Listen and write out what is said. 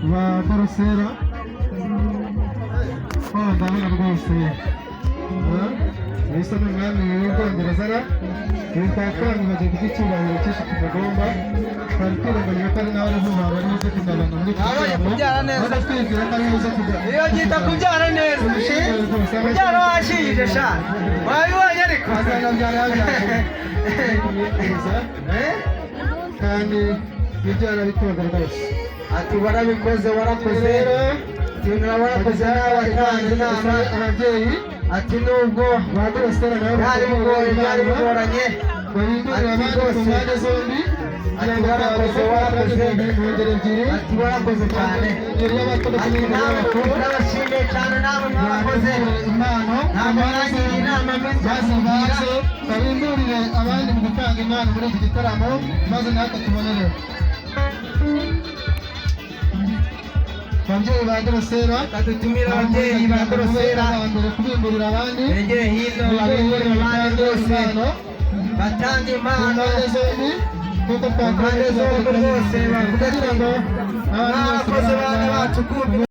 Ba Dorosera, oh, ndabona rwose mbese ni umwami w'Ubwongereza ra. Ibi twaba twamwibagiwe kuko icyubahiro cyinshi tumugomba, twari twirengagije ko ari nawe ari vuba bari buze kugabana muri iki Nabonye gitaramo. kubyara neza. Ariko twibwira ko ari buze kugabana. Iyo byita kubyara neza. Tumushimire rwose. Kubyara washije sha, wabibonye ariko. Azanabyara yabyaje Eh? kandi ibyo arabikunda rwose. Ati warabikoze, warakoze. Rero Ati warakoze nawe watanze inama. Ababyeyi Ati nubwo ba Dorosera nabo byari bigoye, byari bigoranye. Babindurira Ati abandi ku rwose. mpande zombi. Ati warakoze, warakoze. Mu ngeri ebyiri. Ati warakoze cyane. Ingeri y'abato ndetse Ati n'ingeri nawe y'abakuru. ndabashimiye cyane, namwe mwarakoze. Impano Ntabwo mwangiriye inama mbi. Maze baze babindurire abandi mu gutanga impano muri iki gitaramo, maze natwe tubonereho. Ababyeyi ba Dorosera. Kadutumira ababyeyi ba Dorosera. Mbere kubimburira abandi. Begere hino, babimburire abandi rwose, batanga impano. Impande zombi kuko Impande zombi rwose bavuga ati kugira ngo abantu bose mwarakoze bana bacu kumva.